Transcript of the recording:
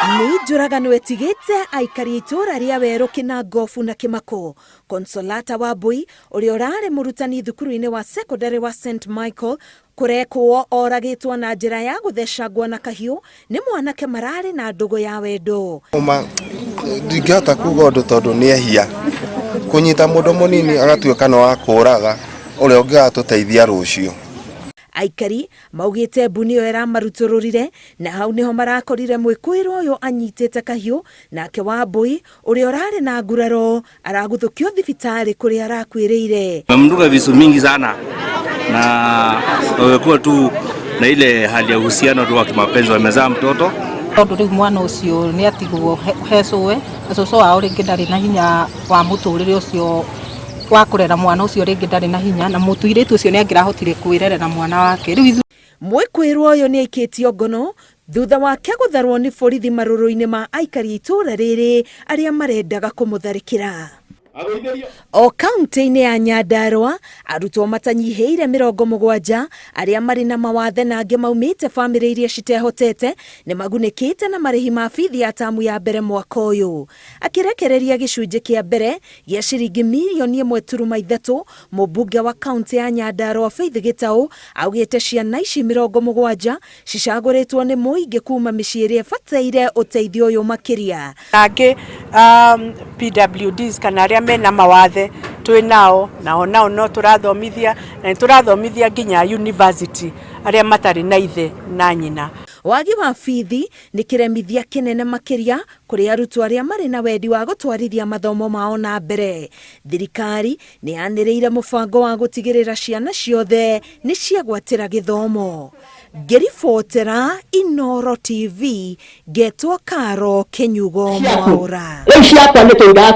Nĩ njũragano ĩtigĩte aikari a itũũra rĩa Werũ Kĩnangobu na kĩmako. Consolata Wambui ũrĩa ũrarĩ mũrutani thukuru-inĩ wa cekondarĩ wa St Michael kũrekwo oragĩtwo na njĩra ya gũthecangwo na kahiũ nĩ mwanake mararĩ na ndũgũ ya wendo. Ũma ndingĩhota kuga ũndũ tondũ nĩ ehia kũnyita mũndũ mũnini agatuĩka nĩ wa kũraga ũrĩa ũngĩgatũteithia rũciũ. Aikari maugĩte mbu nĩyo ĩramarutũrũrire na hau nĩho marakorire mwĩkũĩrwo ũyũ anyitĩte kahiũ, nake Wambui ũrĩa ũrarĩ na nguraro araguthũkio thibitarĩ kũrĩa arakuĩrĩire. Wamemdunga visu mingi sana na wamekuwa tu na ile hali ya uhusiano tu wa kimapenzi, wamezaa mtoto. Tondũ rĩu mwana ũcio nĩ atigwo he cũwe na cũcũ wao rĩngĩ ndarĩ na hinya wa mũtũrĩre ũcio wa kũrera mwana ũcio, rĩngĩ ndarĩ na hinya na mũtũirĩtu ũcio nĩ angĩrahotire kwĩrerera mwana wake rĩu. Mwĩkũĩrwo ũyũ nĩ aikĩtio ngono thutha wake gũtharwo nĩ borithi marũrũ-inĩ ma aikari itũũra rĩrĩ arĩa marendaga kũmũtharĩkĩra. O kaunti-inĩ ya Nyandarua, arutwo matanyihĩire 70 arĩa marĩ na mawathe na angĩ maumĩte bamĩrĩ iria citehotete nĩ magunĩkĩte na marĩhi ma bithi ya tamu ya mbere mwaka ũyũ. Akĩrekereria gĩcunjĩ kĩa mbere gĩa ciringi mirioni 1.3, mũmbunge wa kaunti ya Nyandarua Faith Gĩtaũ augĩte ciana ici 70 cicagũrĩtwo nĩ mũingĩ kuma mĩciĩ ĩrĩa ĩbataire ũteithio ũyũ makĩria. Angĩ PWDs kana arĩa mena mawathe twĩ nao, nao nao no tũrathomithia na nĩ tũrathomithia nginya university arĩa matarĩ na ithe na nyina. Wagi wa bithi nĩ kĩremithia kĩnene makĩria kũrĩ arutwo arĩa marĩ na wendi wa gũtwarithia mathomo mao na mbere. Thirikari nĩ yanĩrĩire mũbango wa gũtigĩrĩra ciana ciothe nĩ ciagwatĩra gĩthomo. Ngĩribotera Inooro TV, ngetwo Karo Kĩnyugo Mwaũra. Rĩu ciakwa nĩ tũira.